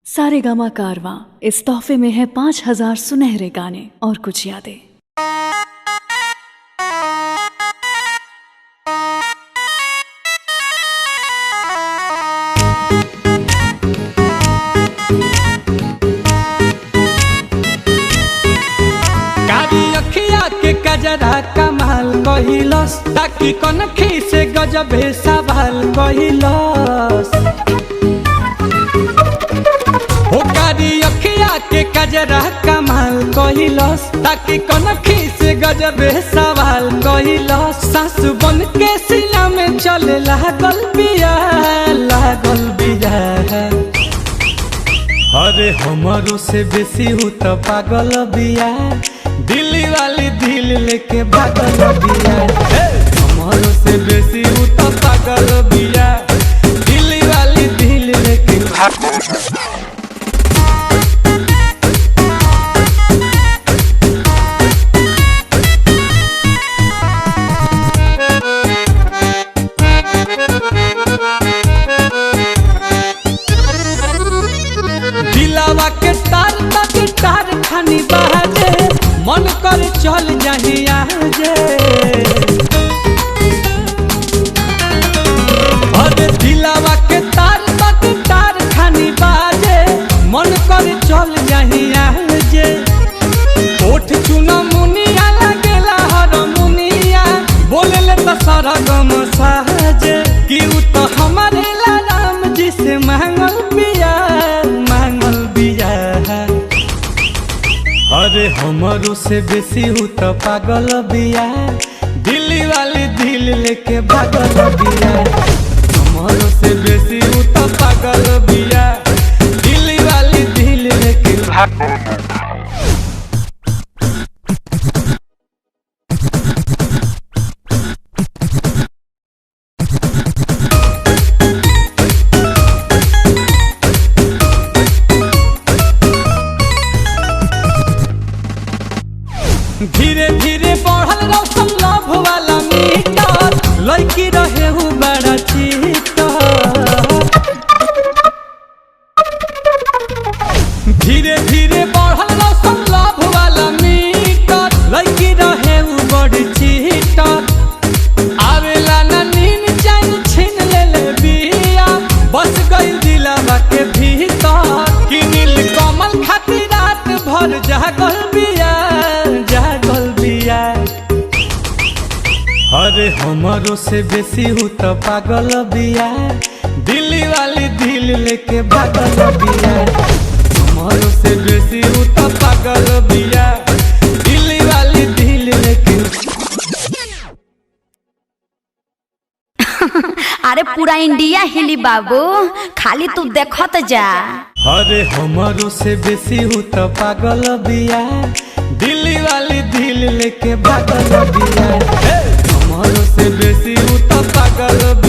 सारेगामा कारवां इस तोहफे में है 5000 सुनहरे गाने और कुछ यादें। कारी अखिया के कजरा कमाल कहिलस, ताकि कनखी से गजबे सवाल कहिलस। हो कारी अखिया के कजरा कमाल कहिलस, ताकि कनखी से गजबे सवाल कहिलस। सासु बन के सीना में चले लागल बिया, लागल बिया। अरे हमारो से बेसी हूँ तो पागल बिया, दिल्ली वाली दिल लेके भागल बिया। हमारो से बेसी हूँ तो पागल बिया, दिल्ली वाली दिल लेके भागल। दिलावा के तार तक तार खानी बहाजे, मन कर चल जाही आजे। अरे दिलावा के तार तक तार खानी बाजे, मन कर चल जाही आजे। ओठ चुना मुनिया लगेला हर मुनिया, बोले ले तो सारा गम साजे। कि उ तो हमारे ला राम जी से मांगल बिया, मांगल बिया। अरे हमारो से बेसी हूँ तो पागल बिया, दिल्ली वाली दिल लेके भागल बिया। हमारो से बेसी हूँ तो पागल बिया, दिल्ली वाली दिल लेके भागल। धीरे धीरे बढ़ल रौशन लव वाला मीटर, लड़की रहे हूँ बड़ा चीटर। धीरे धीरे बढ़ल रौशन लव वाला मीटर, लड़की रहे हूँ बड़ी चीटर। आवेला ना नींद चैन छीन ले ले बिया, बस गइल दिलावा के भीतर। कि नील कमल खातिर रात भर जागल बिया, जागल बिया। अरे हमारो से बेसी हूँ तो पागल बिया, दिल्ली वाली दिल लेके भागल बिया। हमारो से बेसी हूँ तो पागल बिया, दिल्ली वाली दिल लेके। अरे पूरा इंडिया हिली बाबू, खाली तू देखत जा। अरे हमारो से बेसी हूँ तो पागल बिया, दिल्ली वाली दिल लेके भागल बिया। हमारो से बेसी हूँ तो पागल बिया।